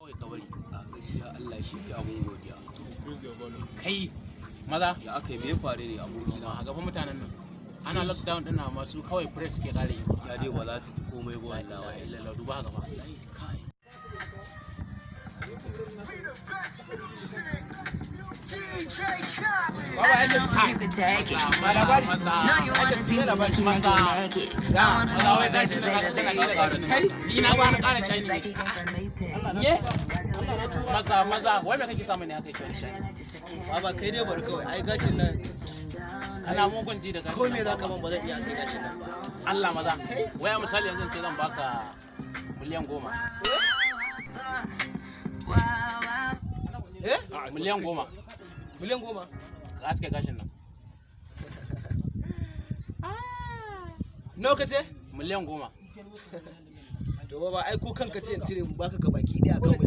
Kawai ka bari. A gaskiya Allah shi ne abun godiya. Kai maza. Ya aka yi, me ya faru ne, abokina? A gaban mutanen nan ana lockdown din na masu kawai press ke kare yi. Gaskiya dai ba za su ci komai ba. La ilaha wallahi. illallah, duba gaba. Kai. You could take it. No, you wanna see me naked, naked, naked. I wanna Maza, wai know gashin baby, nan baby, tana ƙara baby. ni na ba na ƙara shiny. Like you never made it. Ye maza, maza, wai me kake samu ne haka yake wani shiny? Baba, kai dai bari kawai, ai gashin nan Kana mugun ji da gashin ko me nan. za ka ban, ba zan iya aske gashin nan ba. Allah maza, wai a misali yanzu ce zan baka 10 million. Eh? 10 million. 10 million? Ka aske gashin nan. Nawa ka ce? 10 million. To baba, ai ko kanka ce in cire mu baka gabaki daya akan